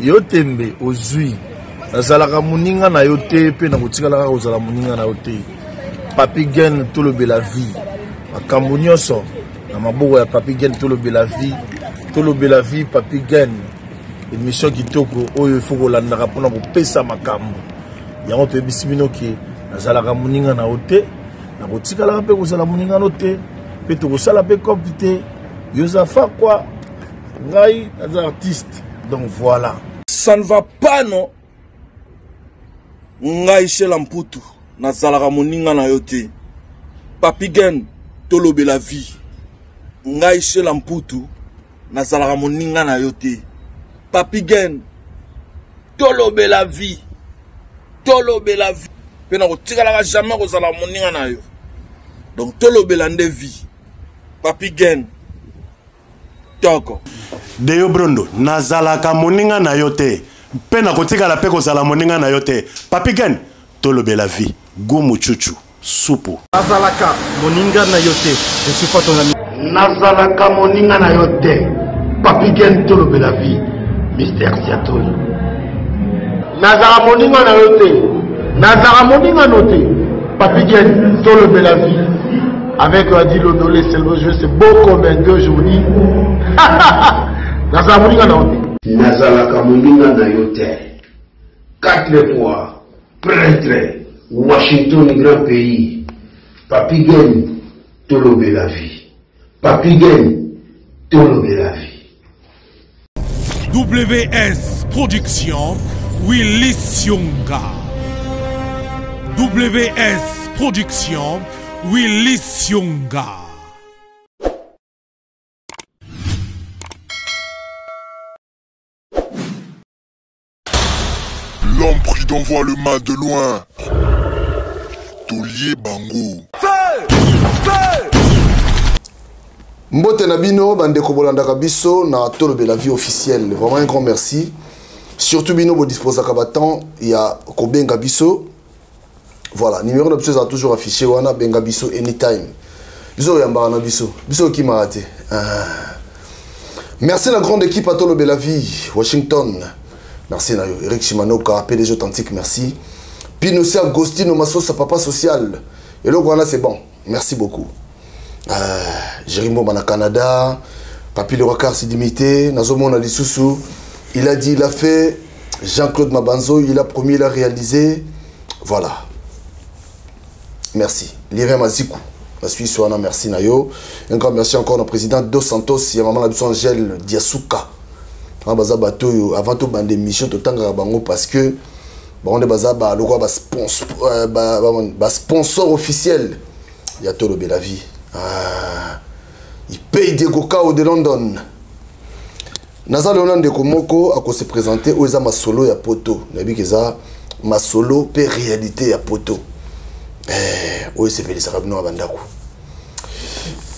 Yo tembe ozui. Nazalaka moninga na yo te mpe nakotikala kaka kozala moninga na yo te. Papi Gen tolobela vie. Makambo nyonso na maboko ya Papi Gen tolobela vie. Tolobela vie Papi Gen. Emission kitoko oyo il faut kolandaka mpona kopesa makambo. Yango toyebisi bino ke nazalaka moninga na yo te, nakotikalaka mpe kozala moninga no te, mpe tokosala mpe cope te. Yo oza fakwa, ngai naza artiste. Donc voilà. Ça ne va pas non. Ngai Shela Mputu nazalaka moninga na yo te. Papi Gen tolobela vie. Ngai Shela Mputu nazalaka moninga na yo te. Papi Gen tolobela vie. Tolobela vie. Pe nakotikalaka jamais kozala moninga na yo. Donc tolobela nde vie. Papi Gen toko. Deo Brondo, nazalaka moninga na yo te mpe nakotikala mpe kozala moninga na yo te. Papi Gen, tolobela vie. Gumu chuchu, supu. Nazalaka moninga na yo te. Je suis pas ton ami. Nazalaka moninga na yo te. Papi Gen, tolobela vie. Mister Siatoli. Nazalaka moninga na yo te. Nazalaka moninga no te. Papi Gen, tolobela vie. Avec Adi Londolé, c'est le jeu, c'est beau comme un deux aujourd'hui. Nazalaka moninga na yo te. Nazalaka moninga na yo te. Quatre fois, prêtre, Washington, grand pays. Papi Gen, tolobela vie. Papi Gen, tolobela vie. WS Production, Willy Sionga. WS Production, Willy Sionga. L'homme prudent voit le mal de loin. Tolier Bango. Mbote na bino bandeko bolandaka biso na Tolobela vie officielle. Vraiment un grand merci. Surtout bino bo disposaka ba temps ya kobenga biso. Voilà, numéro na biso eza toujours affiché wana benga biso anytime. Biso oyambaka na biso. Biso okimaka te. Ah. Merci la grande équipe à Tolobela vie Washington. Merci na yo Eric Chimanoka, PDG authentique, merci. Pinosia Agostino Masosa papa social. Eloko wana c'est bon. Merci beaucoup. Jérémy Mbomba na Canada, Papi Le Rocard Sidimité, Nazomona Lisusu, il a dit, il a fait. Jean-Claude Mabanzo, il a promis, il a réalisé. Voilà. Merci. Lirin Mazikou, la Suisse, wana, merci Nayo. Un grand merci encore au président Dos Santos, il y a maman la Angèle Diasuka. Ah, baza bato yo, avant tout bande émission, tout tanga bango parce que bango nde baza ba lokwa ba sponsor, ba, ba, ba sponsor officiel ya Tolobela vie. Ah, il paye Diego Cao de London. Naza lelo na ndeko moko ako se présenter oyo eza masolo ya poto. Nayebi ke eza masolo pe réalité ya poto. Oyo esepelisaka bino na bandako.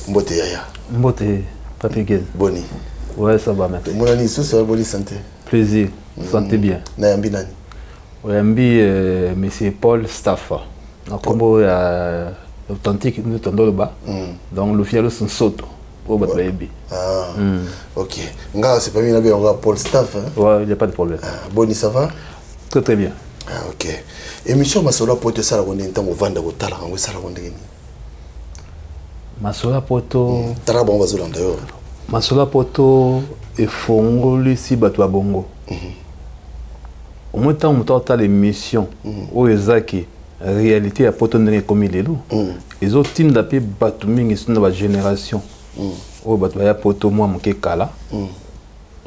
Mbote yaya. Mbote Papi Gel. Boni. Ouais, ça va, merci. Monani lisusu, boni santé. Plaisir, santé bien. Nayambi nani? Oyambi monsieur Paul Staffa. Na kombo ya authentique nous tondoloba. Donc le fialo Nsoto. Oyo bato bayebi. Ah, ok. Nga, c'est pas bien, on va Paul Staff. Hein? Ouais, il n'y a pas de problème. Ah, boni, ça va? Très, très bien. Ah, ok. Émission Masolo Poto, ça, on est en train de vendre, on est en train de Masolo Poto. Tala bon bazolanda yo. Masolo Poto efongolisi bato ya bongo. Au moins tant moto atala émission oyo ezaki réalité ya poto ndenge ekomi lelo. Ezotinda mpe bato mingi so na ba génération oyo bato baya poto mwa moke kala.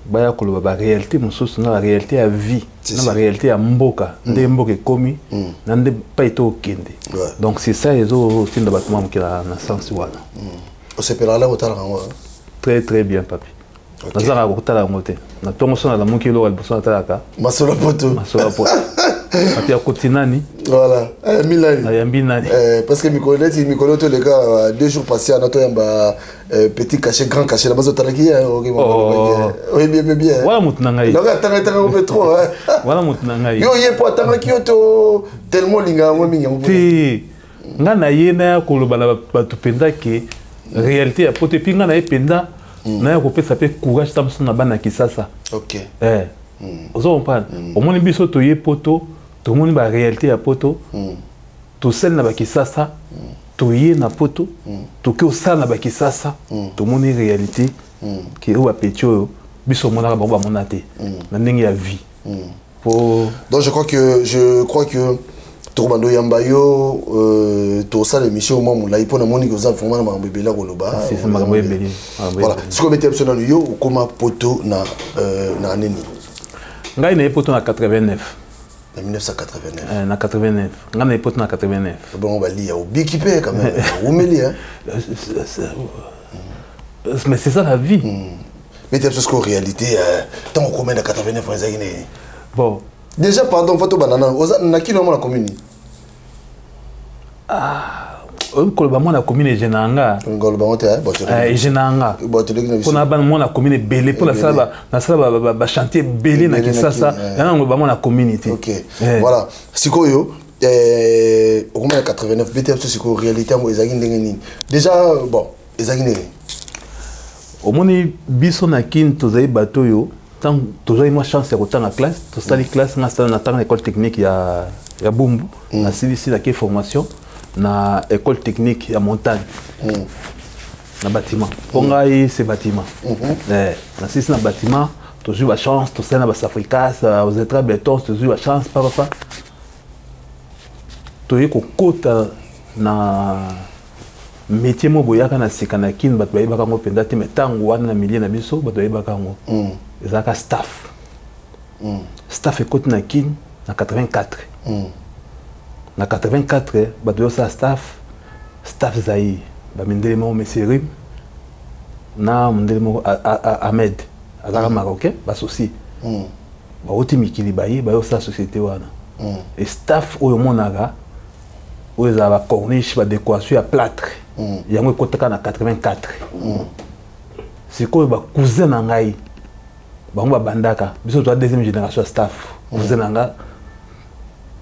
Baya koloba ba réalité mosusu na ba réalité ya vie, na ba réalité ya mboka, nde mboka ekomi, na nde pa ete okende. Donc c'est ça ezotinda bato mwa moke na sens wana. Osepelaka la kotala yango, hein? Très, très bien, papi. Nazalaka kotala yango te. Na ntongo so nalamuki eloko ya liboso natalaka. Masolo poto. Masolo poto. Papi akoti nani? Voilà. Milani. Ayambi nani? Parce que mikolo neti mikolo to leka 2 jours passés na to yamba petit cachet grand cachet na bazo talaki hein, ok, bon, Oh. bon, oui, bien, bien, bien. Voilà mutu na ngai. Donc atanga atanga un peu trop hein. Voilà mutu na ngai. Yo ye po atanga ki yo to tellement linga ngo mingi ngo. Te. Nga na ye na ya koloba na bato mpenza ke réalité ya poto, et puis nga na ye mpenza na ya kopesa pe courage ta mosusu na bana Kisasa. Ozo comprendre? Omoni biso toye poto, tomoni ba réalité ya poto. Tosali na bakisasa, toye na poto, toke osala na bakisasa, tomoni réalité ke oyo bapeti oyo biso omonaka bango bamona te na ndenge ya vie. Po Donc je crois que tokobanda oyamba yo, tosala émission mwa molai mpo namoni oza vraiment na makambo ebele ya koloba. Si, si, makambo ebele, makambo Voilà. ebele. Sikoyo bete biso nanu, yo okóma poto na année nini? Ngai naye poto na 89. Na 1989? Na 89, ngai naye poto na 89. Bongo balia obiki mpe quand même, umeli, hein? Mais c'est ça la vie. Bete biso sikoyo réalité, ntango okóma na 89, ezalaki nini? Bon. Déjà, pardon, fa tobanda nano, oza na kino mona commune? Oyo koloba mwana commune egena nga. Koloba ngo te. Egena nga. Mpona bana mwana commune ebele, mpo nasala bachantier ebele na Kisasa, yango nango bamwana commune te. Ok, voilà. Sikoyo okoma na 89, bete biso sikoyo réalité yango ezalaki ndenge nini déjà? Bon, ezalaki ndenge? Omoni, biso na Kini tozali bato oyo ntango tozwaki mwa chance ya kotanga classe, tosali classe. Nga natanga na école technique ya Bumbu. Nasilisi, nake formation na école technique ya Montagne, na bâtiment, mpo ngai c'est bâtiment. Nasilisi na bâtiment, tozwi bachance, tosali na basafricas, ozetra béton, tozwi bachance papapa, toye kokota na métier mo boyaka na sika na Kini, bato bayebaka yango mpenza te. Mais ntango wana na milieu na biso, bato bayebaka yango, ezalaka staff. Staff ekoti na Kini na 84. Na 84 bato bayosala staff. Staff Zaire, bamindele moko, monsieur Rim na mondele moko Ahmed, azalaka marocain, basosie bauti mikili, baye bayosala société wana. E staff oyo omonaka oyo ezala bacorniche, badécoration ya plâtre, yango ekotaka na 84. Sikoyo bacousin na ngai, bango babandaka, biso toza deuxième génération ya staff. Cousin na nga,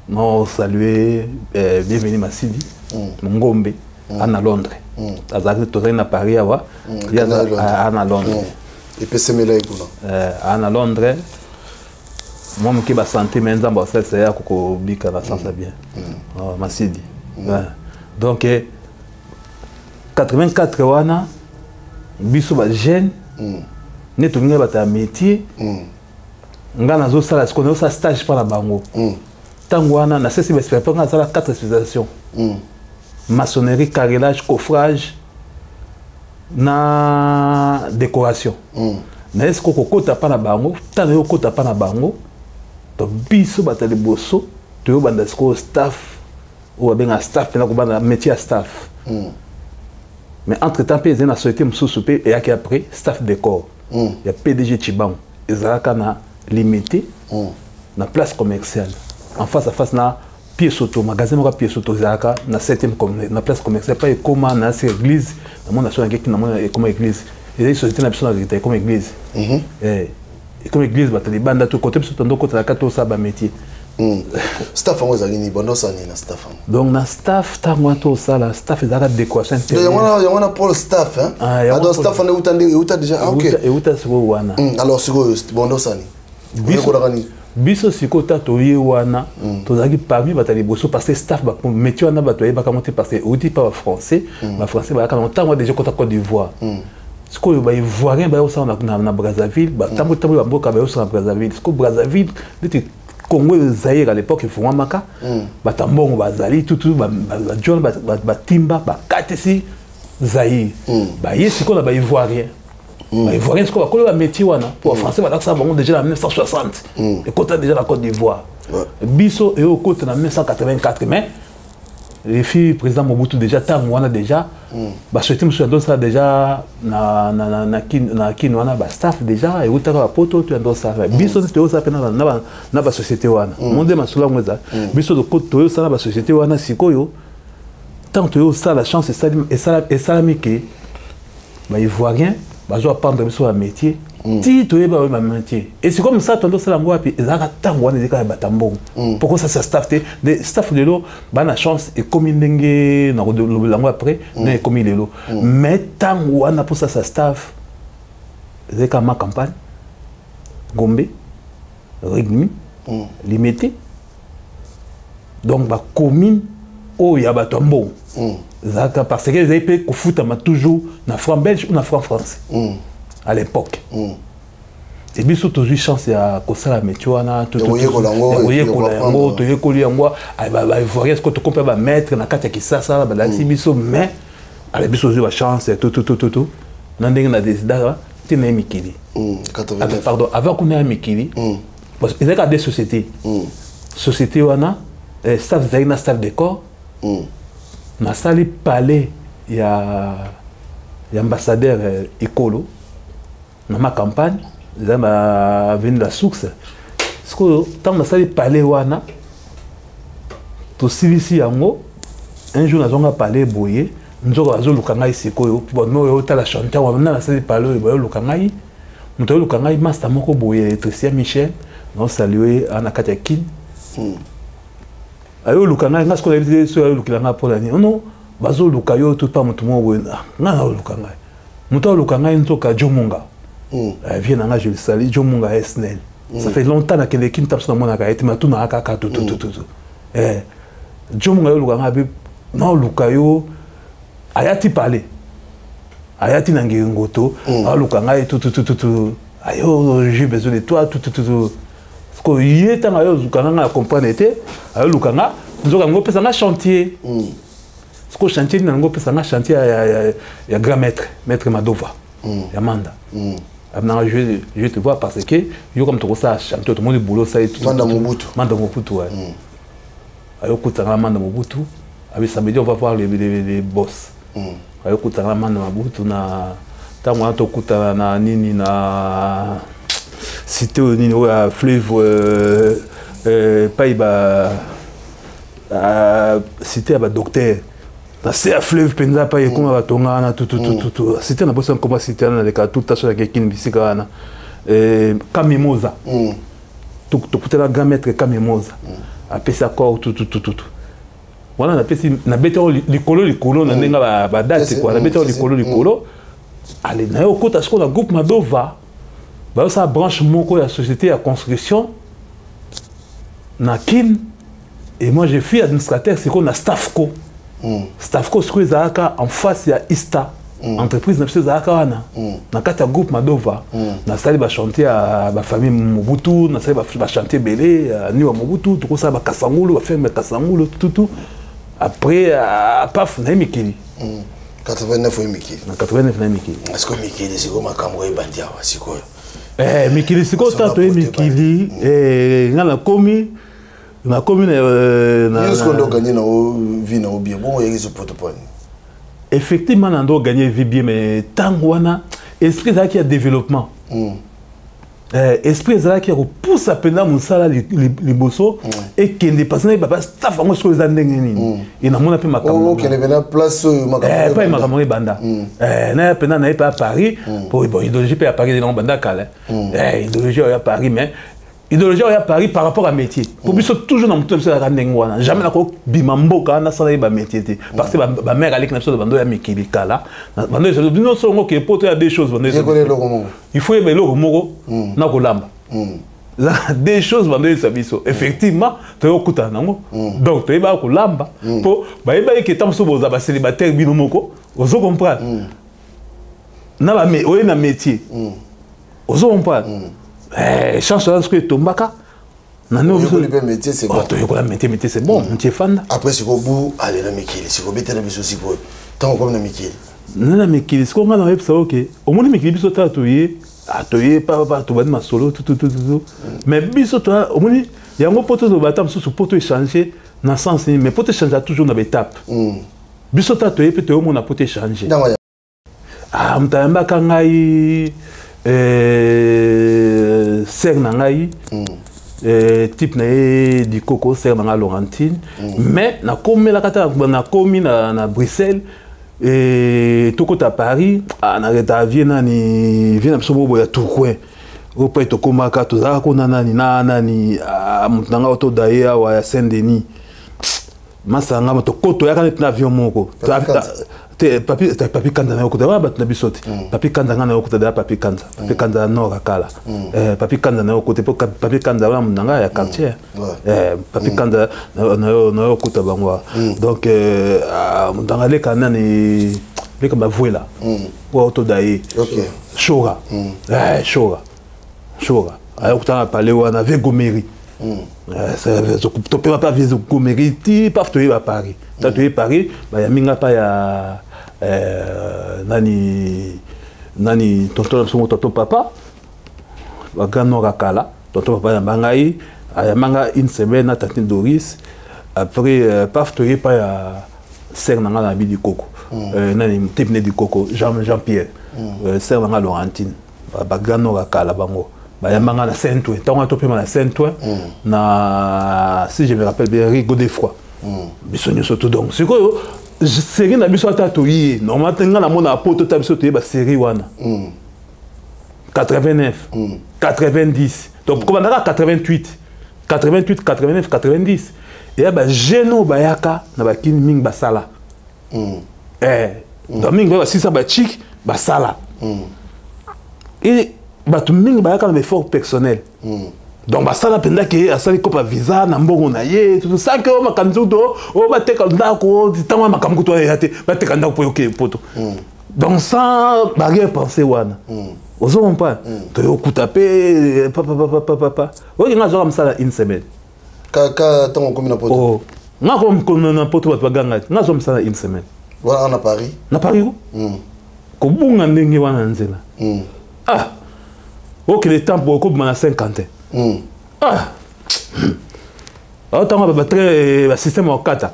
no saluer, Bienvenu Masidi Ngombe, ana Londres, azalaki, tozali na Paris awa, ye ana Londres. Epesemela ye kuna. Ana Londres, mwa moke basanté, me Nzambe asalisa ye, akokobika na sens ya bien. Oh, Masidi. Ouais. Donc 84 wana, biso bajeune nde tolingi bato ya métier. Nga nazosala sikoyo, nazosala stage mpa na bango. Ntango wana nasesi baexpérience, mpo nga nasala 4 spécialisation: maçonnerie, carrelage, coffrage na décoration. Naye sikoyo kokota mpa na bango. Ntango naye kokota mpa na bango, to biso bato ya liboso toyobanda sikoyo staff, oyo babengaka staff mpena, kobanda métier ya staff. Mais entre temps mpe ezali na société mosusu mpe eyaki après, Staff Décor ya PDG Chibango, ezalaka na Limité, na place commerciale, en face à face na Pied Soto, magasin moko ya Pied Soto ezalaka na 7e, na place commerciale pa ekóma na se église. Namona so nakeki, namona ekóma église, ezali société na biso na Rita, ekóma église. Ekóma église, bato libanda to kote biso tondo kotalaka, tosala bamétier. Staff yango ezalaki nini? Bando osala nini na staff yango? Donc na staff, ntango wana tosala staff, ezalaka décoration. Yango wana Paul staff, hein? Ah, donc staff wana euta nde, euta déjà. Ah, ok. Euta sikoyo wana. Alors sikoyo bondo osala nini? Oyekolaka nini? Biso sikoyo ta toye wana, tozalaki parmi bato ya liboso, parce que staff, métier wana bato bayebaka yango te, parce que euti mpa bafrançais. Bafrançais bayaka nango ntango wana déjà kota Côte d'Ivoire. Sikoyo baivoirien bayosala na Brazzaville, batambo tambo bamboka bayosala na Brazzaville. Sikoyo Brazzaville neti Congo, Zaire à l'époque efungwamaka, bato ya mbongo bazali tutu, bajon batimba bakatisi Zaire, baye sikoyo na baivoirien. Baivoirien sikoyo bakolo bamétier wana, po bafrançais balakisa bango déjà na 1960, ekota déjà na Côte d'Ivoire. Biso eyokota na 1984, mais les filles président Mobutu déjà, ntango wana déjà basociété mosusu yandosala déjà na Kini wana, bastaff déjà eutaka bapoto to yandosala. Biso nde toyosala mpe na basociété wana mo nde masolo yango eza. Biso toyosala na basociété wana. Sikoyo ntango toyosala, chance esalami ke baivoirien bazwa apprendre biso bamétier ti toyeba oyo bamétier. E sikoyo mosala tondo osala yango wapi? Ezalaka ntango wana ezalaka ya bato ya mbongo, mpo kosasa staff te. Nde staff lelo bana chance ekomi ndenge na kolobela yango après, ndenge ekomi lelo. Mais ntango wana, mpo sasa staff, ezalaka Ma Campagne, Gombe. Rigny, Limete. Donc bacommune oyo ya bato ya mbongo ezalaka, parce que ezali mpe kofutama toujours na franc belge ou na franc français à l'époque. E biso tozwi chance ya kosala métier wana, koyekola yango, toyekoli yango. Baivoirien sikoyo tokomi mpe bamaître na kati ya Kisasa, balakisi biso. Mais ale biso ozwi bachance tututututu na ndenge na décidaka ntina ye mikili. Pardon, avant kuna ya mikili, ezalaki kaka deux sociétés. Société wana, staff ezalaki na staff décor. Nasali palais ya ambassadeur ekolo na ma campagne, eza ba avenue la Source. Sikoyo ntango nasali palais wana, tosilisi yango, un jour nazonga palais boye, nzoka bazoluka ngai. Sikoyo oyo otala chanteur wana, nasali palais oyo, bayoluka ngai. Moto ayoluka ngai, master moko boye, électricien Michel, naosalue na kati ya Kine. Ayoluka ngai, ngai sikoyo nayebi te soki ayolukela ngai mpona nini. Ono bazoluka yo to pa moto moko boye. Ngai naoluka ngai, moto aluka ngai nzoka Jomunga, vieux na ngai, je le salue, Jomunga Esnel. Ça fait longtemps nakende Kini, ta biso namonaka ye te, matunaka kaka tutututu. Jomunga ayoluka ngai, abe naoluka yo, aya ti pale, aya ti na Ngiringoto, aluka ngai tututututu, ayo j'ai besoin de toi tutututu. Sikoyo ye ntango ayoluka nga, ngai acomprendre te. Ayoluka nga, nzoka yango opesa nga chantier. Sikoyo chantier nini yango opesa nga? Chantier ya grand maître, maître Madova ya Manda. Abinanga je te vois parce que yo comme tokosala chantier, tomoni boulot osali. Manda Mobutu. Manda Mobutu, ouais. Ayokutanga na Manda Mobutu, abi samedi on va voir les boss. Ayokutanga na Manda Mobutu na ntango wana, tokutana na nini, na cité oyo nini oyo ya fleuve, pai ba cité ya badocteur na se ya fleuve mpenza, pai ekoma batonga wana tutututu. Cité na bosa nkoma cité wana, naleka tout so yake Kini, bisika wana Kamimoza. Tokutana grand maître Kamimoza, apesi accord tututututu wana. Napesi, nabeti yango likolo likolo na ndenge badate kua, nabeti yango likolo likolo. Ale naye okota sikoyo na groupe Madova, bayosala branche moko ya société ya construction na Kin, et moi je suis administrateur sikoyo na Staffco. Staffco sikoyo ezalaka en face ya Ista. Entreprise na biso ezalaka wana na kati ya groupe Madova. Nasali bachantier ya bafamille Mobutu, nasali bachantier ebele ya niwa Mobutu, tokosala bakasangulu, baferme ya Kasangulu tututu. Après paf, naye mikili. 89 oyo mikili? Na 89 naye mikili. Sikoyo mikili, sikoyo makambo ebandi awa sikoyo. Mikili sikoyo, ta toye mikili, nga nakomi na Yo sikoyo nde oganye na vie na yo bien, bongo oyaki so poto poni? Effectivement, na ndo gagné vie bien, mais ntango wana esprit ezalaki ya développement. Esprit ezalaki ya kopusa mpenza mosala liboso ekende, parce nayeba ba staff yango sikoyo eza ndenge nini. E namona mpe makambo. Okende mpenza place oyo. Epai makambo ebanda. Naya mpenza, naye mpe ya Paris po bon, idéologie mpe ya Paris elango banda kala. Idéologie oyo ya Paris, mais idéologie oyo ya Paris par rapport à métier, po biso toujours na motu na biso ezalaka ndenge wana, jamais nakobima mboka nasala ye bamétier te, parce que bamare aleki na biso na bando ya mikili kala, bando bino songo ke poto ya deux choses. Bando il faut yeba eloko moko na kolamba, deux choses bando yebisa biso. Effectivement, toyokutana nango, donc toyebaka kolamba mpo bayebaki ke ntango mosusu boza bacélibataire bino moko, ozo comprendre, na oye na métier, ozo comprendre. Chance wana soki etombaka. Oyekoli mpe métier, c'est bon. Toyekola métier, métier c'est bon, métier fanda. Après sikoyo bu ale na mikili, sikoyo betela biso sikoyo ntango komi na mikili. Na na mikili sikoyo, ngai nayebisa oke omoni mikili, biso tala toye, toye papa, tobandi masolo tutututu, mais biso omoni yango mpo tozoloba ata mosusu mpo toéchange na sens nini, mais mpo toéchange toujours na baétape. Biso tala toye mpe toyomona mpo toéchange. Moto ayambaka ngai, sœur na ngai, type na ye Dikoko, sœur na ngai Laurentine. Mais nakomelaka ta nakomi na Bruxelles, tokota Paris, nareta vieux nani, vieux na biso moko boye ya Tourcoing oyo mpe tokomaka, tozalaka kuna nani na nani, moto na ngai oyo toda ye awa ya Saint Denis, masa nga toyaka neti na avion moko. Te papi, te, papi Kanza na yokuta wana bato na biso te. Papi Kanza nga na yokuta deya papi Kanza. Papi Kanza ya nord akala. Eh, papi Kanza na yokuta po papi Kanza wana na nga ya quartier. Eh, papi Kanza na yokuta bango wa. Donc eh, ah, ndanga leka nani leka bavuela. Po to daye. Shora. Eh, Shora. Shora. Ayokuta na palais wana Vegomeri. Topema mpe Vegomeri ti paf toyeba Paris. Ta toye Paris, bayambi nga pa ya nani nani tonton na biso moko, tonton papa bagrand nord akala. Tonton papa ayamba ngai, ayamba nga une semaine na tantine Doris. Après paf toye pa ya sœur na nga na bi dikoko. Nani tepne dikoko Jean Pierre. Sœur na nga Laurentine. Ba grand nord akala bango. Bayamba nga na Saint-Ouen. Ntango topema na Saint-Ouen, na si je me rappelle bien Rigo Godefroy. Biso nyonso to donc sikoyo série na biso ata toye normalement nga na mona poto ta biso toye ba série wana 89 90 donc kobandaka 88 88 89 90 eya ba jeune oyo bayaka na bakini mingi basala. Donc mingi basisa bachik basala et bato mingi bayaka na effort personnel. Donc basala mpenza ke asali kopa visa na mbongo na ye tout ça ke o makambo to o bateka ndako ntango ya makambo kutu aya te bateka ndako mpo yoke poto. Donc sans barrière pensée wana ozo comprendre toyokuta mpe papapapapapa oyo nga azwaka mosala une semaine. Ka ntango okomi na poto? Oh. Nga komi na poto bato baganga te, nga azwa mosala une semaine. Wana na Paris? Na Paris ko kobunga ndenge wana na nzela. Ah, okende temple okobima na 50. Ah, ntango ba train ba système okata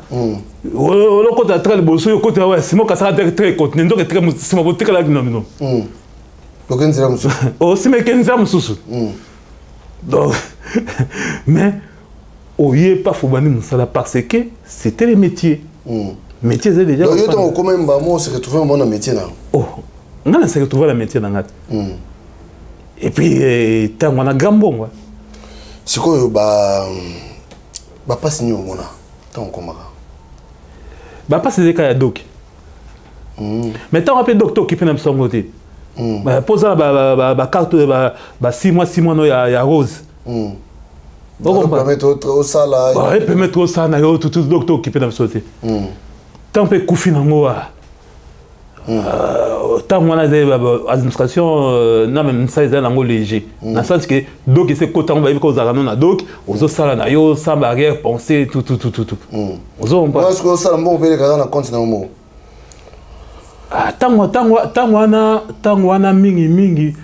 olokota train liboso okota wa sima okasaka te train continue nzoka train sima botikalaki na bino. Oke nzela mosusu. Osima eke nzela mosusu. Donc mais oye pas fobani mosala parce que c'était le métier. Métier eza déjà. Donc yo ntango okoma mbamo se retrouve mbamo na métier na. Oh, nga na se retrouve na métier na nga te. Et puis ntango wana grand mbongo. Sikoyo bapasi nini omona ntango okomaka? Bapasi ezeka ya doki. Mais ntango mpe doki tokipe na biso yango te. Mpo ozala bacarte ba 6 mois 6 mois no ya rose. Osala permettre osala na yo tutu doki tokipe na biso te. Ntango mpe ekufi nango wa ntango wana administration na même ça ezali nango léger na sens que doki ese kota yango bayebi kozalaka no na doki ozosala na yo sans barrière pensée tout tout tout tout tout. Ozompa osala mbongo mpe elekaka na compte na yo moko. Ntango wana mingi mingi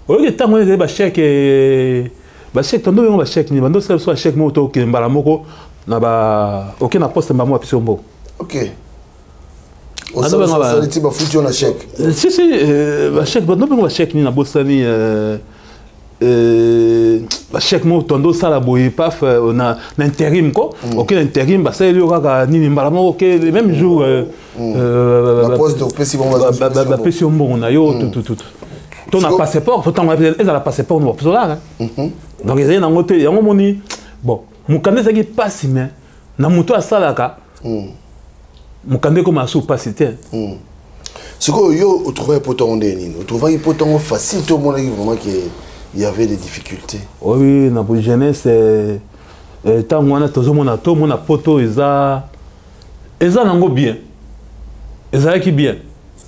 oyoki ntango wana ezali bachèque bachèque tondo bengo bachèque nini bando osala biso bachèque moko tokende mbala moko na ba oke na poste mbala moko bapesi yo mbongo. Ok. Osali ti bafuti yo na chèque? Si si, bachèque bando bengo bachèque nini nabosani bachèque moko tondo osala boye paf na intérim ko oke na intérim basaleli yo kaka nini mbala moko oke le même jour bapesi yo mbongo na yo tout to na passeport po ntango ezala passeport no bapozolaka. Donc ezali nango te yango moni bon mokanda ezalaki mpasi mais na moto asalaka mokanda ekoma asu mpasi te. Sikoyo yo otrouvaki poto yango ndenge nini? Otrouvaki poto yango facile to omonaki vraiment que il y avait des difficultés? Oui, na jeunesse ntango wana tozomona tomona poto eza nango bien, ezalaki bien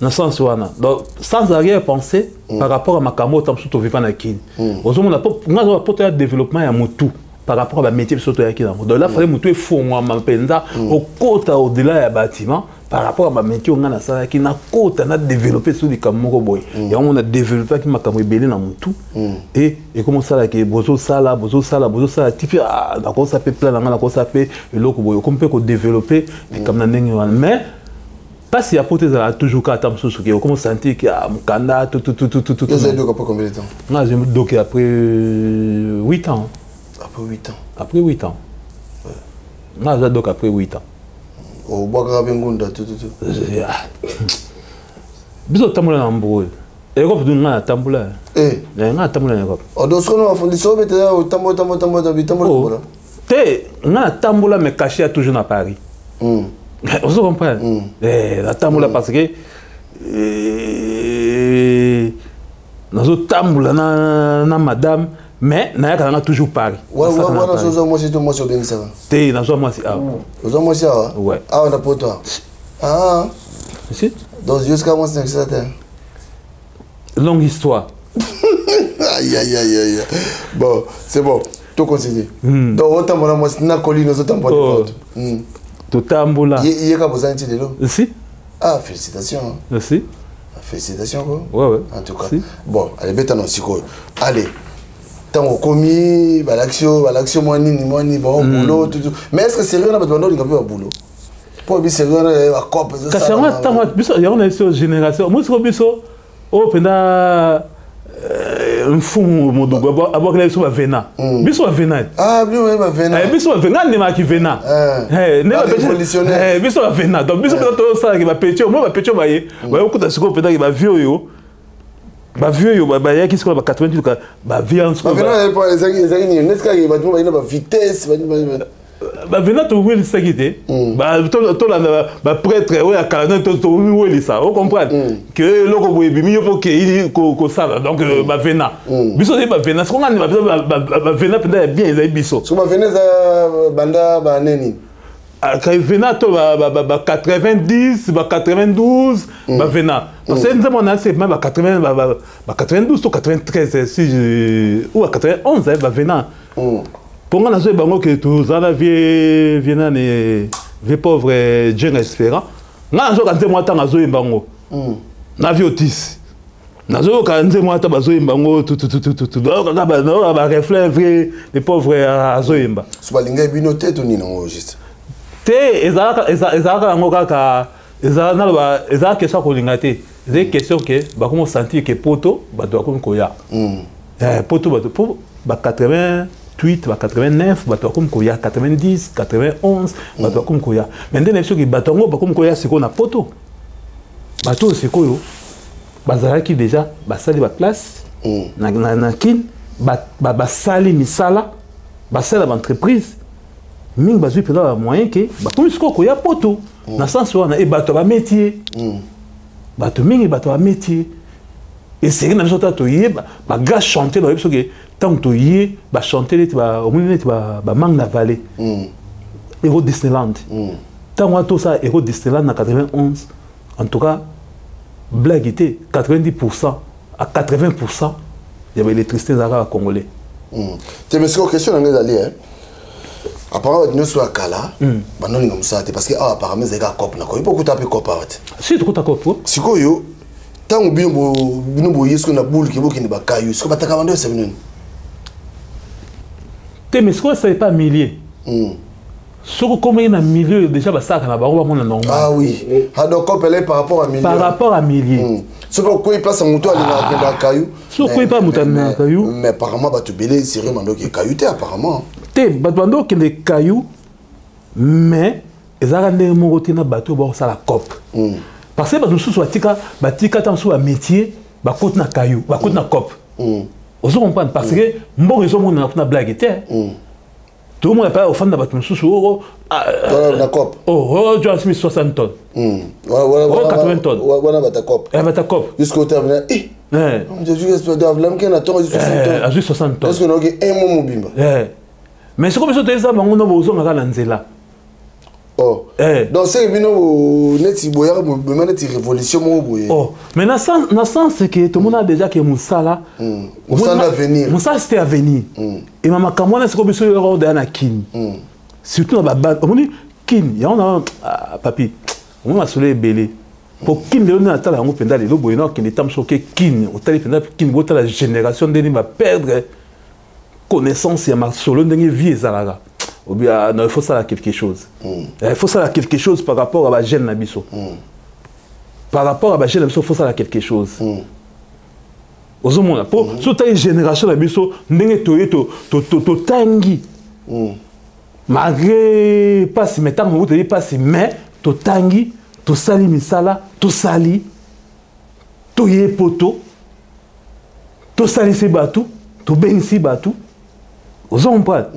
na sens wana donc sans arrière pensée par rapport à makambo oyo mosusu toviva na kini ozomona nga azoba poto ya développement ya motu par rapport à bamétier biso toyaki nango. Donc là fallait motu efongwama mpenza okota au-delà ya bâtiment par rapport à bamétier oyo nga nasalaki nakota na développer so likambo moko boye yango na développaki makambo ebele na motu et ekoma osalaki bozosala bozosala bozosala ti mpe nakosa mpe plan na nga nakosa mpe eloko boye okomi mpe kodévelopper likambo na ndenge wana. Mais pasi ya poto ezalaka toujours kaka ata mosusu ke okoma osentir ke mokanda tout tout tout tout tout. Ozali doki après combien de temps? Nga azwi doki après 8 ans. Après 8 ans? Après 8 ans. Nga azwa doki après 8 ans. Obwakaka mpe ngunda tout tout tout. Biso otambola na mbulu Europe du nga natambola. Nga natambola na Europe. Donc soki bafundisi oyo bete otambola tambola tambola bitambola. Te nga natambola mais caché ya toujours na Paris. Ozo comprendre? Eh, natambola parce que eh, nazotambola na, na madame, mais nayaka nanga toujours Paris. Wana ozwa mwasi to mwasi obengisaka? Te, nazwa mwasi awa. Ozwa mwasi awa? Ouais. Awa na poto awa? Ah. Si. Donc jusqu'à mwasi na kisasa te? Longue histoire. Aïe aïe aïe aïe. Bon, c'est bon. To continue. Donc otambola mwasi na colline, ozotambola Oh. poto. Totambola. Ye ka bozani ti lelo? Si. Ah, félicitations. Si. Félicitations quoi. Ouais. En tout cas. Si. Bon, allez beta non sikoyo. Allez. Ntango okomi balakisi yo, balakisi yo mwa nini mwa nini, bon, boulot, tout, tout. Mais est-ce que sérieux na bato bando olinga mpe baboulot? Mpo oyebi sérieux wana bacope. Kasi yango ntango biso, yango na biso génération moi siko biso oyo mpenza, mfumu modugu abwakela biso bavena, biso bavena. Ah, bino boyebi bavena. Biso bavena, nga ndemaki vena. Nde Ba révolutionnaire. Biso bavena, donc biso mpenza tosalaki bapetits oyo, moi bapetits oyo baye bayokuta sikoyo mpenzaki bavieux oyo, bavieux oyo bayaki sikoyo ba 88, bavieux wana sikoyo. Bavena ezalaki nini? Neti kaka bato mo bayina bavitesse. Bavena towelisaki te. Tolanda baprêtre oyo ya kala nde towelisa, ocomprendre ke eloko boye ebimi, yo mpo okei kosala. Donc bavena, biso ozali bavena. Siko ngani bavena mpenza ya bien ezali biso. Siko bavena eza banda baneni? Vena to ba 90, ba 92, bavena, parce que nzambe wana se ba 80, ba 92 to 93 si ou ba 91, bavena. Mpo nga nazoyeba yango ke tozala vieux nani, vieux pauvre Jenga Espérant. Nga nazoyoka nzembo wana ntango azoyemba yango na vieux Otis, nazoyoka nzembo wana ntango bazoyemba yango tututututu, nayoka bareflet vrai le pauvre azoyemba. So balingai bino te to nini yango juste? Te, ezalaka yango kaka, ezala naloba, ezalaka question ya kolinga te, ezali question ke bakomi osentir ke poto bato bakomi koya. Poto bato po ba 88, ba 89, bato bakomi koya, 90, 91, bato bakomi koya. Mais nde na biso soki bato yango bakomi koya sikoyo na poto, bato oyo sikoyo bazalaki déjà basali baclasse na Kine, basali misala, basala baentreprise mingi, bazwi mpenza bamoyen ke bakomi sikoyo koya poto. Na sens wana e bato ya bamétier, bato mingi, bato ya bamétier esengeli na biso ta toye bagrand chantier. Bayebi soki ntango toye bachantier neti omoni neti bamangue na vallée, Euro Disneyland, ntango wana tosala Euro Disneyland na 91, en tout cas blague te, 90 à 80 ya baélectricité ezalaka bacongolais. Te, mais sikoyo question na ngai ezali, apparemment bato nyonso ya kala bandolinga mosala te, parce que awa apparemment ezali kaka cope na koyi mpo okuta mpe cope awa te. Si, tokuta cope. Sikoyo ntango bino boye sikoyo na bulke bokende bakayu, sikoyo bataka bando yesa bino nini? Te, mais sikoyo esali pas milieu. Soki okomaki na milieu déjà, basalaka na bango bamona normal. Ah oui, ah, donc cope ele par rapport à milieu. Par rapport à milieu. Soki okoyi place ya moto alingaka akende akayu. Soki okoyi pa moto alingaka kayu. Mais apparemment bato ebele sérieux bandoki ekayu te apparemment. Te, bato bando okende kayu, mais ezalaka ndenge moko te na bato oyo bakosala cope, parce que bato mosusu batika, batika ta mosusu bamétier, bakoti na kayu, bakoti na cope. Ozo comprendre? Parce que mbongo ezomonana kuna, blague te. Tokomona mpe ofanda bato mosusu oyo na cope. Oh, jo asimi 60 tonnes. Oh, 80 tonnes. Wana bata cope. Bata cope. Jusqu'au terme eh lamke na ntongo azwi 60 tonnes. Azwi 60 tonnes. Est-ce que naoki un mois mobimba? Mais sikoyo biso toyeza bango no bozongaka na nzela. Oh. Donc c'est bino neti boyaka boma neti révolution moko boye. Oh, mais na sens ke tomona déjà ke mosala mosala avenir. Mosala c'était avenir. Ema makambo wana sikoyo biso yoka odaya na Kini, surtout na ba omoni Kini yango na papi, omoni masolo ebele po Kini lelo nde natala yango mpenza lelo boye na okende ta mosu oke Kini, otali mpenza Kini, botala génération ndeni baperdre connaissance ya masolo ndenge vie ezalaka. Obi ah, non, il faut ça quelque chose. Il faut ça quelque chose par rapport à bajeune na biso. Par rapport à bajeune na biso, il faut ça quelque chose. Ozomona po so otali génération na biso ndenge toye, totangi malgré pasi, mais ntango mobutu eyi pasi, mais totangi, tosali misala, tosali, toye poto, tosalisi bato, tobengisi bato. Ozo comprendre?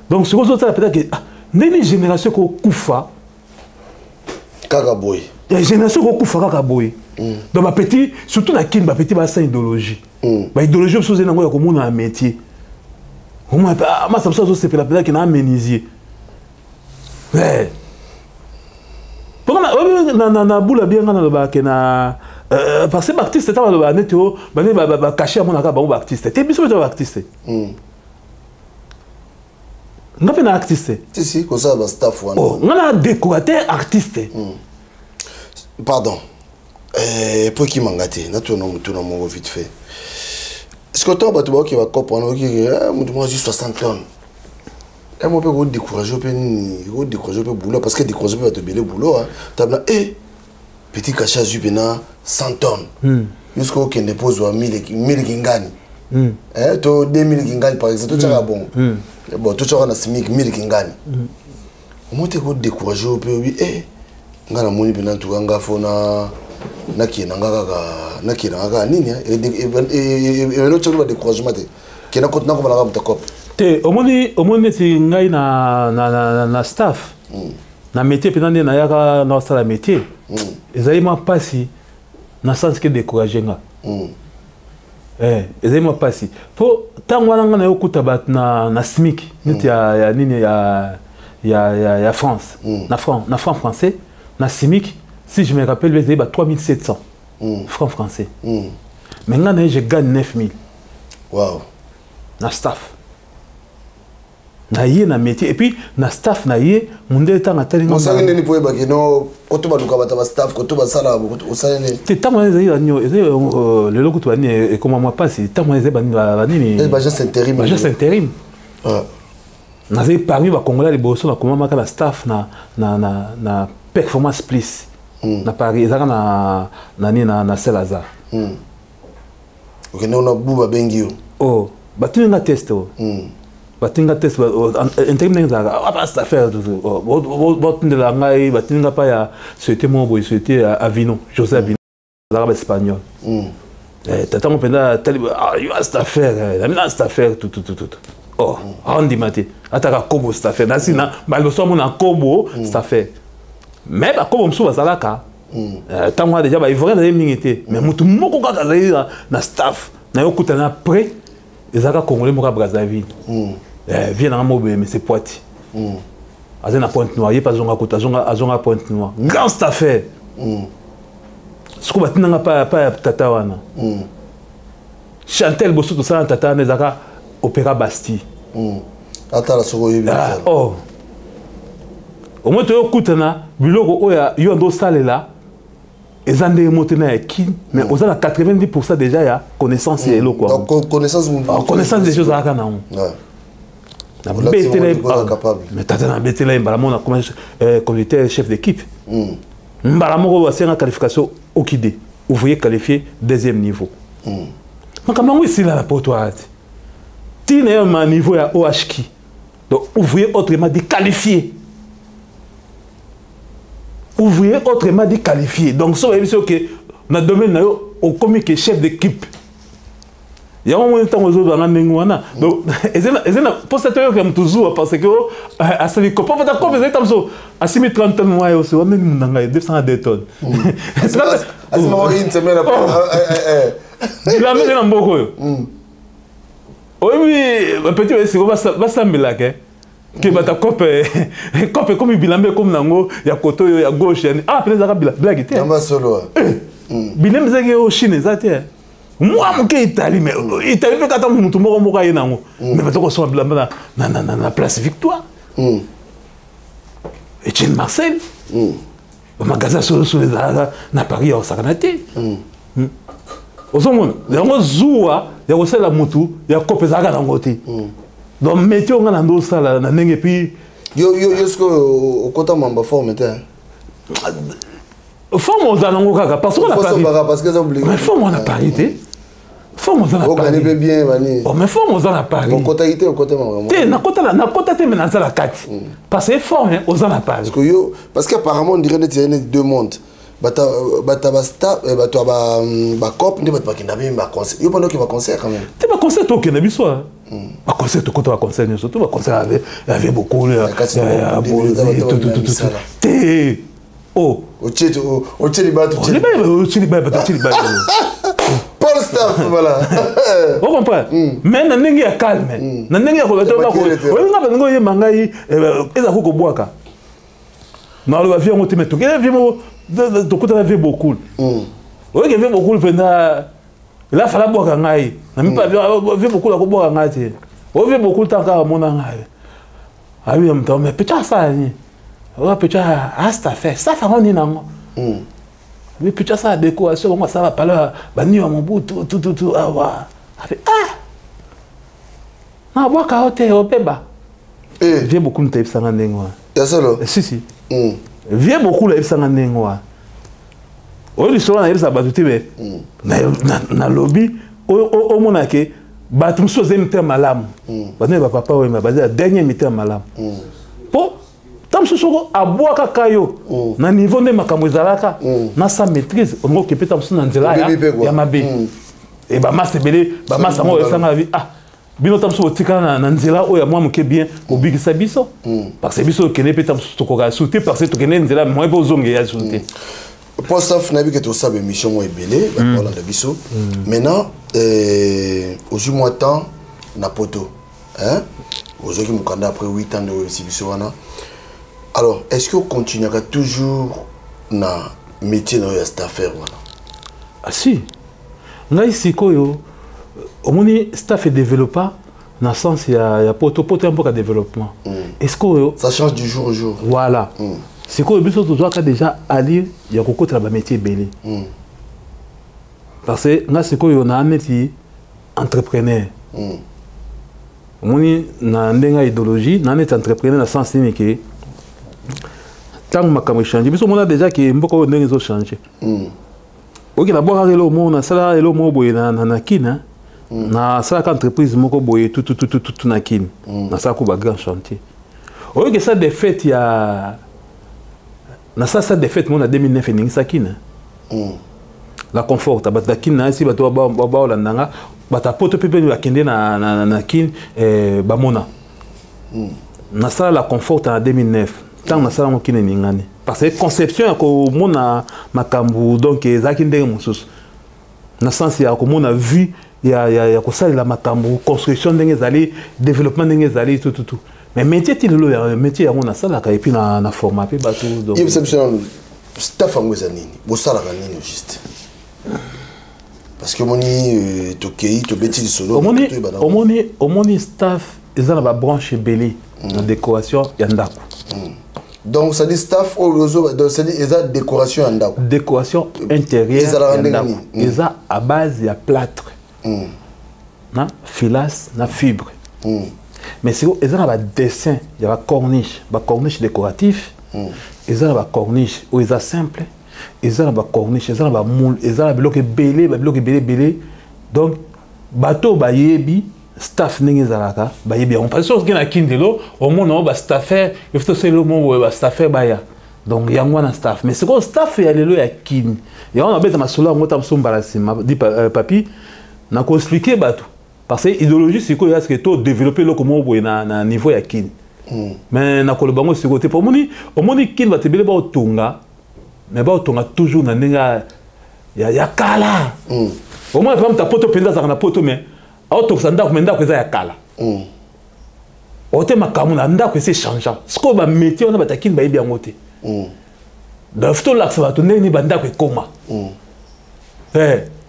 Donc sikoyo ozotala peut-être ke ah, ndenge génération ekokufa. Kaka boye. Ya génération ekokufa kaka boye. Donc bapetit, surtout na Kini, bapetit basa idéologie. Baidéologie biso ozali nango ya komona na métier. Omona mpe ah, masa mosusu azosepela mpenza ke na amenuisier. Mpona na bula bien nga nalobaka ke na parce que baartiste ntango balobaka neti o bane bacachet amonaka bango baartiste te, biso mpe toza baartiste. Nga mpe na artiste. Si si, kosala bastaff wana. Oh, nga na décorateur artiste. Pardon, po ekimanga te, natuna motuna moko vite fait. Est ce que ntango bato baoki bacope wana, oki moto moko azwi 60 tonnes mo mpe kodécourage mpe nini, kodécourage mpe boulot, parce que décourage mpe bato ebele boulot tabla e petit cachet azwi mpena 100 tonnes, jusque okende mpo ozwa 1000 kingani to 2000 kingani par exemple, totyaka bongo, bon, totyaka na SMIC 1000 kingani, omo te kodécourage oyo mpe obi e nga namoni mpena ntuka nga fo na nakende nga kaka, nakende nga kaka nini ebele otyaki badécouragement te, kenda nakomalaka moto akope. Te, omoni neti ngai na staff, na métier mpenza, nde nayaka nasala métier, ezali mwa mpasi na sens ke décourage nga. Ezali mwa mpasi mpo ntango wana ngai nayokuta bato na SMIC neti ya nini ya France, na franc français, na SMIC, si je me rappelle bien, ezali ba 3700 francs français, mais ngai na ye je gagne 9000. Na staff na ye, na métier, et puis na staff na ye, mondele ntango atali nga. Osali nini mpo oyebaki no koto baluka bato ya bastaff, koto basala, osali nini? Te, ntango wana ezali banini, ezali lelo kutu banini ekoma mwa mpasi. Ntango wana ezali banini, banini. Baagence intérim. Baagence intérim. Nazali parmi bacongolais ya liboso nakomamaka na staff na Performance Plus na Paris, ezalaka na nini, na Saint Lazare. Okende kuna bu babengi yo? Oh, batuni nga test o, batuni nga test intérim ndenge ezalaka affaire, batundela ngai, batuni nga pa ya société moko boye, société ya Avino, José Avino, azalaka baespagnol. Tatango mpenza tali yo staffaire, nami na staffaire tutututu, oh, aondima te ataka kobo staffaire nasi na baliboso amona kobo staffaire, mais bakobo mosusu bazalaka ntango wana déjà baivoirien azali mingi te, mais motu moko kaka azali na staff na yo okutana après, ezalaka congolais moko ya Brazzaville, vie nanga moko boye, mais Poiti azali na Pointe Noire, ye mpe azonga kuta, azonga Pointe Noire, grand staffaire. Sikoyo batindanga pa ya tata wana Chantel boso, tosala na tata wana, ezalaka Opéra Bastille. Atala soki oyebi. Oh, omoi toyokutana biloko oyo yo ando osalela eza ndenge moko te na ya Kini, mais oza na 90 % déjà ya connaissance ya eloko yango. Connaissance déjà ozalaka nango. Mais tata nabetela ye mbala moko, nakoma conducteur chef d'équipe mbala moko, basenga qualification OQD, ouvrier qualifié deuxième niveau. Makambo yango esila na poto aya te, ntina ya ma niveau ya OHQ, donc ouvrier autrement dit qualifié, ouvrier autrement dit qualifié. Donc so bayebi soki na domaine na yo okomi ke chef d'équipe, yango moni ntango ozozwanga ndenge wana. Donc eza na mposa toyoka motu zuwa parce que asali kopo pota kopo, ezali ta moso asimi 30 tonnes mwa yo osi wameni munda ngai 202 tonnes. Une semaine. Bilamba eza na mboka oyo, oyebi bapetit bayesiko basambelaka ke bato kope kope ekomi bilamba, ekomi nango ya kote oyo ya gauche yani. Ah, pene ezalaka blague te. Bilamba ezalaki oyo Chine eza te, mwa moke Italie, mais Italie mpe kata motu moko moko aye nango, mais bato kosomba bilamba na Place Victoire, Etienne Marcel, bamagasin solosolo ezalaka na Paris ya kosakana te. Ozomona yango, zuwa ya kosalela motu ya kope ezalaka nango te. Donc métier oyo nga na ndo osala na ndenge puis Yo sikoyo okota mamba forme te? Forme ozala nango kaka parce que na Paris, mais forme wana Paris te, forme oza na Paris bien bani. Oh, mais forme oza na Paris. Okotaki te, okota makambo? Te, nakota te, mais naza na kati parce que forme oza na Paris. Parce que yo, parce que apparemment on dirait neti neti deux mondes, bato basta, bato ya bacope nde bato bakenda mpe baconcert, yo mpanda oke baconcert quand même? Te, baconcert tokende biso, baconcert tokota, baconcert nyonso to baconcert avait beaucoup te. Oh. Otie libaya, otie libaya, bato otie libaya. Paul Staff, voilà. O comprend? Mais na ndenge ya calme, na ndenge ya olinga balingi oyemba ngai eza ko kobwaka. Naloba vie yango te, mais tokende vie moko, tokutana vie bokul. Oyeke vie bokul mpenza la fala bwaka ngai na mipa vie bokul akobwaka ngai te. O vie bokul taka amona ngai. Abi ya moto, mais petit asala nini? Oyo petit astafe, staff yango nini yango? Mais petit asala décoration, bango asala bapale baniwa Mobutu tututu awa. Abi ah! Nabwaka yo te, obeba. Vie beaucoup moto ayebisanga ndenge wana. Ya solo? Si si. Vie beaucoup ayebisanga ndenge wana. Oyo lisolo nayebisa bato te, me nalobi omona ke bato mosusu bazali mitema malamu. Bazali bapapa oyo bazali ya dernier mitema malamu. Po ntango mosusu soko abwakaka yo na niveau nde makambo ezalaka na sa maîtrise, olingi okepe ntango mosusu na nzela ya mabe. E bamasa ebele, bamasa yango esanga bi ah bino ntango mosusu botikala na nzela oyo ya mwa moke bien bobikisa biso, parce que biso okende mpe ntango mosusu tokoka su te, parce que tokende nzela moye mpe ozonge ya su te. Paul Staff, nayebi ke tosala émission moko ebele, bato balanda biso. Maintenant ozwi mwa temps na poto, ozwaki mokanda après 8 ans nde oyebisi biso wana. Alors est ce que ocontinuaka toujours na métier na oyo ya staffer wana? Ah si, ngai sikoyo omoni staff edéveloppa na sens ya poto, poto ya mboka développement. Est ce que ça change du jour au jour? Voilà. Sikoyo biso tozwaka déjà allure ya kokotela bamétier ebele, parce que nga sikoyo naa neti entrepreneur. Omoni na ndenge ya idéologie, naa neti entrepreneur na sens nini? Ke ntango makambo echange, biso omona déjà ke mboka oyo ndenge ezochange. Oki nabwakaka eloko moko, nasalaka eloko moko boye na Kina, nasalaka entreprise moko boye tututututu na Kini, nasalaka ba grand chantier. Oyoki esa des fêtes ya nasala sa des fêtes moko na 2009, eningisa Kina, la Conforte. Bato ya Kini nayesi bato baolanda nga, bato ya poto mpe mpe bakende na Kini bamona nasala la Conforte na 2009. Ntango nasala yango, Kini eningani, parce que conception ya komona makambo donc ezalaki ndenge mosusu, na sens ya komona vue ya kosalela makambo, construction ndenge ezali, développement ndenge ezali, tututu. Mais métier ti lelo ya métier yango nasalaka, et puis na format mpe bato. Donc yebisa biso nanu, staff yango eza nini? Bosalaka nini juste? Parce que omoni tokei, tobeti lisolo. Omoni staff eza na babranche ebele na décoration ya ndako. Donc ça dit staff oyo, donc ça dit eza décoration ya ndako. Décoration intérieure. Ezalaka ndenge nini? Eza à base ya plâtre na filasse na fibre. Mais sikoyo eza na badessin ya bacorniche, bacorniche décoratif. Eza na bacorniche oyo eza simple, eza na bacorniche, eza na bamoule, eza na biloko ebele, babiloko ebele ebele. Donc bato oyo bayebi staff ndenge ezalaka bayebi yango, parce que soki na Kini lelo omona oyo bastaffer efo tosala moko boye, bastaffer baya. Donc yango wana staff. Mais sikoyo staff ya lelo ya Kini, yango nabeta masolo yango ta mosusu mbala nsima di papi nakoexpliquer bato, parce que idéologie sikoyo ya sike to développer eloko moko boye na niveau ya Kini. Mais nakoloba yango sikoyo te, po omoni Kini bato ebele baotonga, mais baotonga toujours na ndenge ya kala. Omona mpe moto apoto mpenza azalaka na poto, mais aotongisa ndako, mais ndako eza ya kala. Ote makambo na ndako esi echangea. Sikoyo bamétier wana bato ya Kini bayebi yango te. Donc faut tolakisa bato ndenge nini bandako ekoma.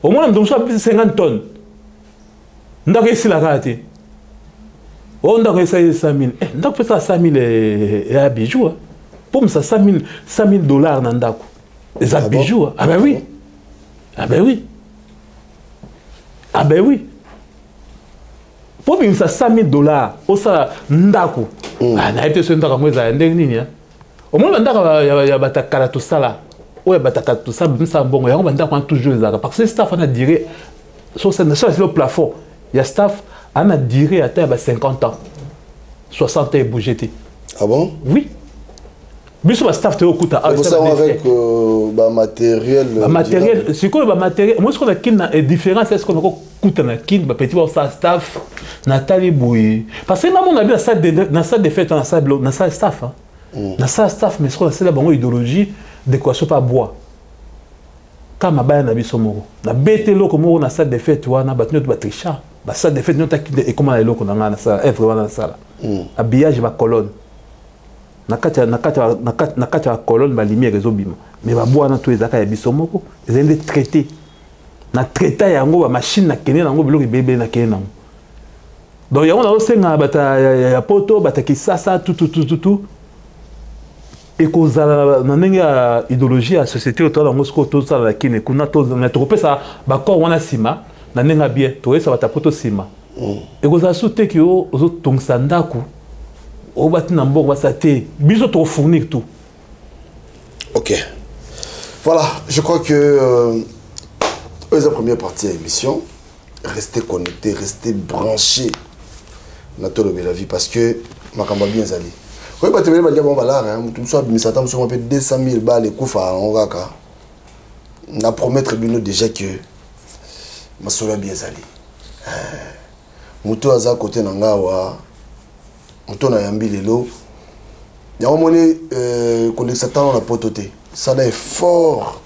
Omona moto mosusu apesi 50 tonnes, ndako esilaka te. Oyo ndako esali 100 000, ndako mpe esala 100 000 ya bijou. Mpo mosa 100 000 $ na ndako eza bijou. Ah ben oui, ah ben oui, ah ben oui. Mpo bimisa 100 000 $ osala ndako, nayebi te soki ndako yango ezala ndenge nini. Omoni bandako ya bato kala tosala, oyo ya bato kala tosala, bimisa mbongo yango, bandako wana toujours ezalaka, parce que staff wana durée so asili plafond ya staff ana durée ata ya ba 50 ans, 60 ans, ebouge te. Ah bon? Oui, biso bastaff toyokuta. Avec bamatériel? Bamatériel sikoyo, bamatériel moi sikoyo na Kini na différence. Est ce que nakokuta na Kini bapeti baosala staff? Natali boye, parce que namona bi na salle de fête, na salle staff, na salle staff, mais sikoyo nasala bango idéologie. Décoration pa bois. Ka mabaya na biso moko. Na bete eloko moko na salle de fête wana bato nyonso batricha. Ba salle de fête nyonso akinde ekoma na eloko na ngai na sala, œuvre wana na sala. Habillage ba colonne. Na kati na kati na kati ya colonne ba lumière ezobima. Mais ba bois na to ezaka ya biso moko, ezali nde traité. Na traita yango ba machine na kende nango biloko ebebe na kende nango. Donc yango nazosenga bata ya poto, bata Kisasa, tout tout tout tout tout. Ekozala na ndenge ya idéologie ya société oyo toala yango sikoyo tosala na kini kuna tokopesa bacor wana nsima na ndenge ya bien tokoyesa bata poto nsima ekozala su te ke yo ozotongisa ndako oyo batina mbongo basala te biso tokofournir tout. Ok, voilà, je crois que la première partie de l'émission, restez connectés, restez branchés na Tolobela Vie parce que makambo bien ezali. Oui, bah, tu veux dire, bon, voilà, hein, tout ça, mais ça, ça, 200 000 balles et koufa, on va, quoi. Na promettre bino déjà que masolo bien ezali. Moto aza côté na ngawa, moto na yambi lelo. Yango moni kolekisa ntango na poto te. Sala effort.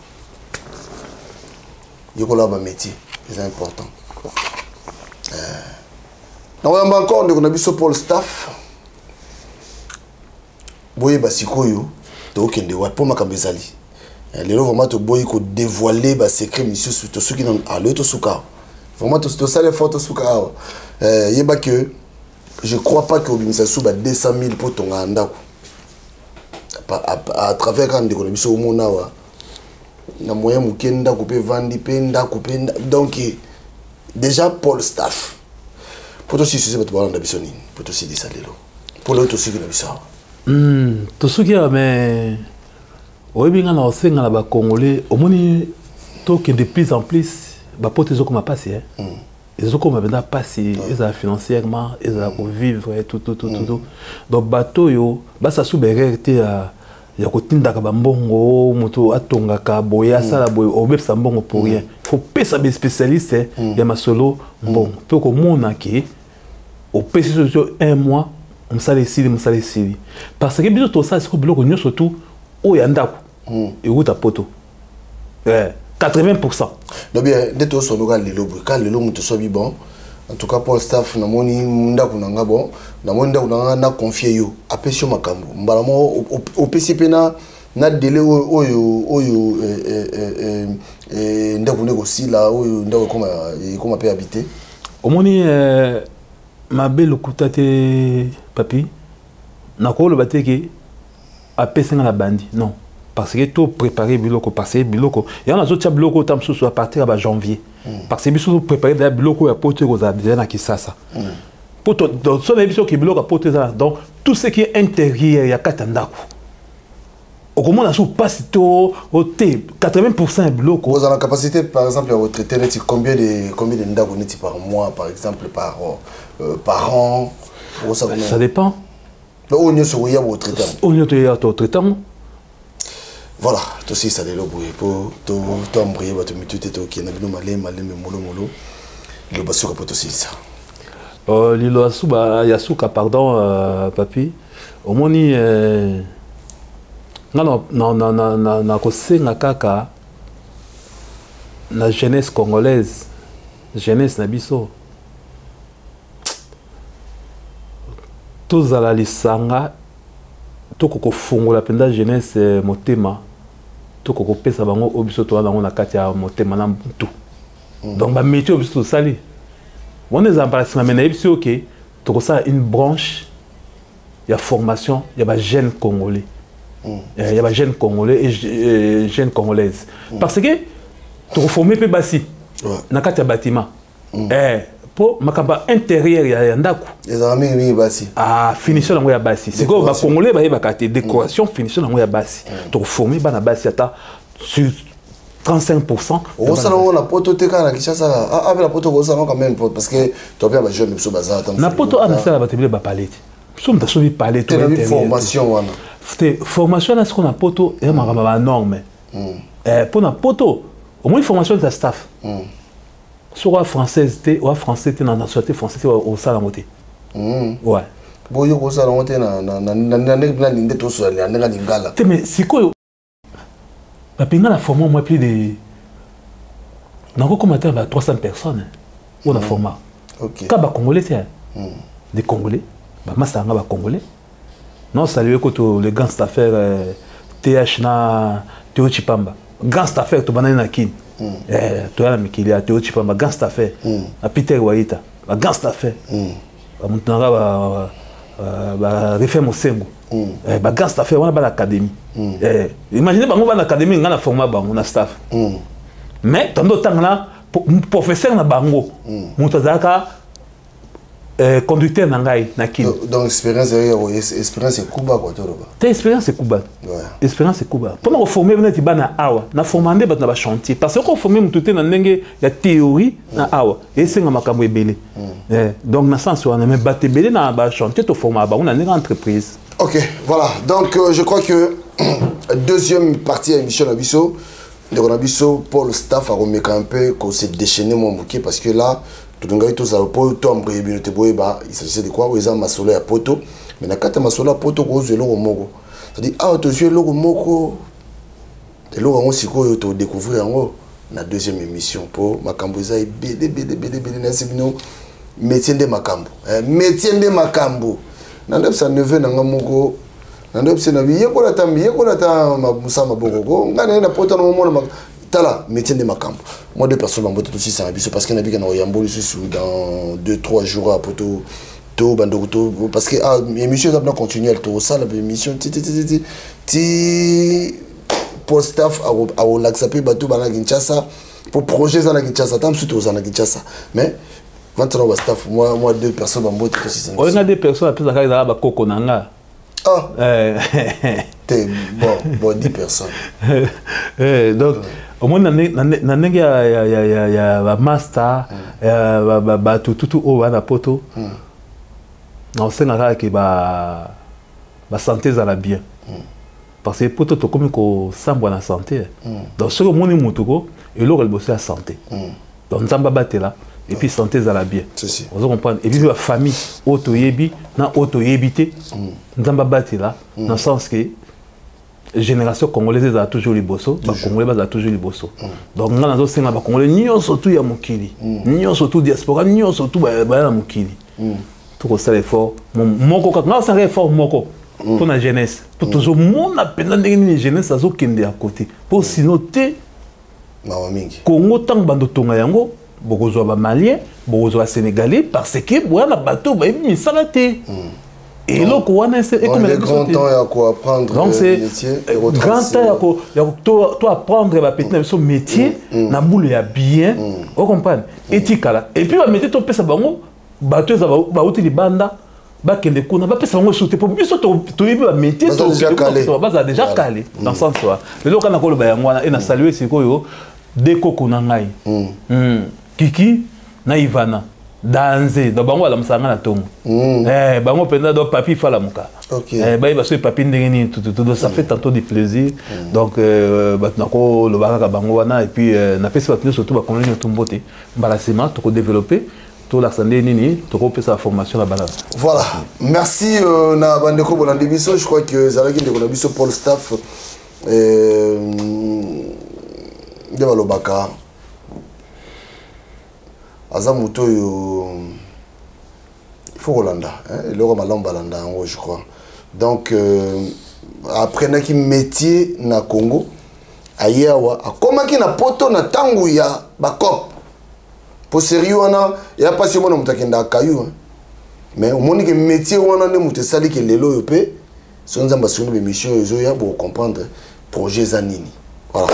Yekola ba métier, c'est important. Na encore ndeko na biso Paul Staff. Boye basikoyo tokende wapi po makambo ezali. Lelo vraiment toboyi ko dévoiler ba secret misusu to soki na alo to suka. Vraiment to sala effort to suka awa. Yeba que je crois pas que obimisa sous ba 200 000 po tonga ndako. À travers quand ndeko na biso omona wa na moyen moke ndako pe vandi pe ndako pe donc déjà Paul Staff. Pour to sisi bato balanda biso nini? Pour to sisi lelo. Pour le to sisi na biso. To soki ya mais oyebi nga na osenga na ba Congolais omoni to ke de plus en plus ba pote ezokoma pasi, hein. Ezokoma mpenza pasi, ezala financièrement, ezala kovivre, tout, tout, tout, tout, tout. Donc bato oyo basasu ba erreur te ya kotindaka ba mbongo, moto atongaka boye, asala boye, obebisa mbongo pour rien. Faut pesa ba spécialiste ya masolo mbongo. Pe komona ke opesi so un mois, mosala esili, mosala esili. Parce que biso tosala sikoyo biloko nyonso tu oyo ya ndako ewuta poto. 80%. Donc bien, nde tosoloka lelo boye. Ka lelo moto sobi bon. En tout cas, Paul Staff, namoni ndako na nga bon, namoni ndako na nga na confier yo. Apesi yo makambo. Mbala moko, opesi pe na délai oyo, oyo, oyo, ndako nde kosila, oyo ndako ekoma pe habité. Omoni mabe lokuta te papi, nakoloba te ke apesi nga na bandi, non. Parce que tout préparé biloko, parce que biloko, il y en a d'autres biloko tam sous à partir de janvier. Parce que biso préparé déjà biloko ya poto ko za déjà na Kisasa. Poto donc so na biso ki biloko ya poto za donc tout ce qui est intérieur ya kata ndako. Okomona sous passe to au T 80% ya biloko. Vous avez la capacité par exemple de retraiter neti combien de ndako neti par mois par exemple par an. Pour ça, Ça dépend. Donc on y se ya retraiter. On y ya retraiter. Voilà, tout ça, ça lelo boye po to to embrayé bato mitu te to kiena bino malé malé me molo molo. Le basuka po to ça. Lilo asuba yasuka pardon papi. Omoni nga na na na na na na kosenga kaka na jeunesse congolaise, jeunesse na biso. Tozala lisanga toko kofungola mpenza jeunesse motema, toko kopesa bango oyo biso toza nango na kati ya motema na mutu. Donc ba métier oyo biso tosali wana ezala mbala nsima, mais nayebi soki oke tokosala une branche ya formation ya ba jeunes congolais. Ya ba jeunes congolais et jeunes congolaises. Parce que tokoformer mpe basi na kati ya bâtiment. Po makambo intérieur ya ndako. Ezala mingi mingi basi. Ah, finition nango ya basi. C'est que ba congolais ba yebaka te décoration finition nango ya basi. Donc former bana basi ata sur 35%. Osala ngo na poto te kaka na Kinshasa. Ah, ah, na poto osala ngo quand même parce que toi pe ba jeune biso baza ata. Na poto ana sala ba tebele ba palette. Biso muta sobi palette Te na formation wana. Te formation na siko na poto ya makambo ba norme. Po na poto au moins formation de staff. Soit française te, ou français te na nationalité française te, au sala ngote. Ouais. Bo yo ko sala ngote na na na na na na na nde to sala na na lingala. Te mais sikoyo Papi nga na forma moi plus de nakokoma te ba 300 personnes oyo na forma. Ka bacongolais te, des Congolais, bamasa yanga bacongolais. Non, salue kutu le grand staffer th na Teo Chipamba, grand staffer tobandani na Kini. Toya na mikili ya Teo Chipamba, grand staffer na Peter Waita, ba grand staffer, bamutu nanga ba Refe Mosengo, ba grand staffer wana bana académie. Imagine bango bana académie, nga na forma bango na staff, mais tando otanga na professeur na bango, moto azalaka conducteur na ngai na Kini. Donc expérience, expérience ekuba quoi, toloba. Te, expérience ekuba, expérience ekuba mpona koforme neti bana awa. Na forma nde bato na bachantier, parce que koforme motu te na ndenge ya théorie na awa esenga makambo ebele. Donc na sens wana, mais bato ebele na bachantier toformaka bango na ndenge entreprise. Ok, voilà. Donc je crois que deuxième partie ya émission na biso, ndeko na biso Paul Staff akomeka un peu kose déchaîner mwa moke, parce que là tolingaki tozala mpo toamboye bino te boyeba il s'agissait de quoi. Oyo eza masolo ya poto, mais na kati ya masolo ya poto kozwa eloko moko, c'est-à-dire awa tozwi eloko moko, eloko yango sikoyo todécouvrir yango na deuxième émission, mpo makambo eza ebele ebele ebele ebele. Nayesi bino, métier nde makambo, métier nde makambo. Na ndebisa neveu na nga moko, na ndebisa na bi yekola ta, yekola ta mosala maboko ko ngai naye na poto na momona. Tala, métier nde makambo. Moi, deux personnes bambote, tosisaka biso, parce que nabika na koyambo lisusu dans 2, 3 jours apo to to bandeko to, parce que ah, émission eza mpena continuelle, tosala émission ti ti ti ti ti Paul Staff akolakisa mpe bato bana Kinshasa, po projet eza na Kinshasa, ata mosusu tozala na Kinshasa. Mais vantana bastaff, moi deux personnes bambote, tosisana. Oyo nga deux personnes apesaka ezalaka bakoko na nga. Ah te, bon, 10 personnes. Donc omoni na ndenge ya bamaster, bato tutu oyo baa na poto, na osenga kaka ke basanté ezala bien, parce que poto tokomi kosambwa na santé. Donc soki omoni motu ko eloko ya liboso ya santé, donc Nzambe abatela, et puis santé ezala bien, ozo comprendre. Et puis bafamille oyo toyebi na oyo toyebi te, Nzambe abatela, na sens ke génération congolaise ezala toujours liboso, bacongolais bazala toujours liboso. Donc nga nazosenga bacongolais nyonso tu ya mokili nyonso tu, diaspora nyonso tu baya na mokili, tokosala effort moko kaka. Nga osala effort moko mpo na jeunesse, mpo tozomona mpenza ndenge nini jeunesse azokende ya kote, mpo sino te Mawa mingi. Congo ntango bandotonga yango, bokozwa bamalien, bokozwa basénégalais, parce que boya na bato bayebi misala te. Eloko wana grand temps ya koapprendre. Donc c'est grand temps ya to apprendre bapeti na biso métier na bulu ya bien, ocomprendre, etikala. Et puis bamétier topesa bango, bato eza bauti libanda bakende kuna, bapesa bango esu te, mpo biso toyebi bamétier, bazala déjà calé dans sens wa. Lelo kaka nakoloba yango wana. E na salue sikoyo de koko na ngai Kiki na Ivana Danze. Donc bango balamusaka nga na ntongo, bango mpenza. Donc papi falamuka, bayeba soki papi ndenge nini tututu. Donc ça fait tantôt du plaisir. Donc bato nakoloba kaka bango wana. Et puis napesi bato nyonso to bakongoli nyonso mbote. Mbala nsima tokodéveloppe, tolakisa nde nini tokopesa formation na bana. Voilà, merci na bandeko bolandi biso. Je crois que ezalaki ndeko na biso Paul Staff. Nde balobaka aza moto oyo il faut kolanda eloko malamu, balanda yango, je crois. Donc apprenaki métier na Congo, aye awa, akomaki na poto na ntango ya bacope, po série wana ya mpasi. Omona moto akendaka kayu, mais omoni ke métier wana nde moto esali ke lelo oyo mpe so Nzambe asungi, bémission oyo ezoya, bocomprendre projet eza nini. Voilà.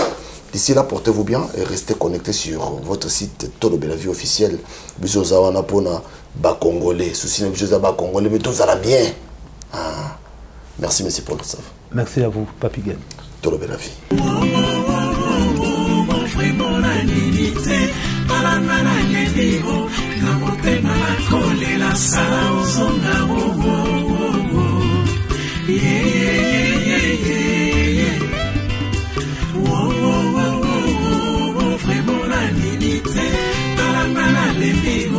D'ici là, portez-vous bien et restez connectés sur votre site Tolobela Vie officielle. Biso oza wana mpona bacongolais, souci na biso eza bacongolais mpe tozala bien. Ah. Merci, monsieur Paul Sav. Merci à vous, Papi Gen. Tolobela Vie. Na motema nakolela, sala ozonga. Vraiment nanini te, talanga nalembi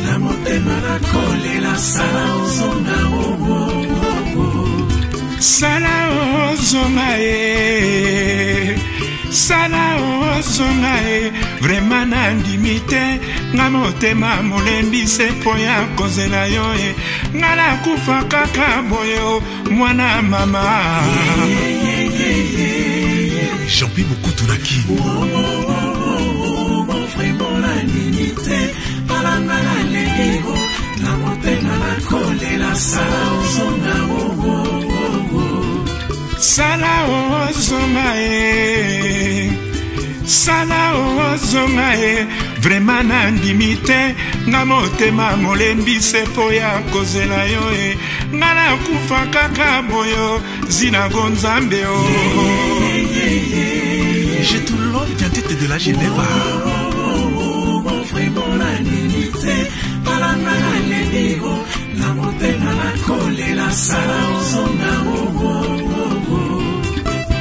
na motema nakolela, sala ozonga, sala ozonga ye. Sala ozonga e vraimen nandimi te. Nga motema molembi se mpo ya kozela yo e. Nga nakufa kaka boye o mwana mama. Jean-Pi Mokutu na Kin. Nandimi te balanga nalelio na motema nakolela. Sala ozonga sala ozonga e sala ozonga e vraimen nandimi te nga motema molembi se mpo ya kozela yo e nga nakufa kaka boyo zinago nzambe o. Je te love tête de la Geneva. Nandimi te balanga nalelio na motema nakolela. Sala ozonga.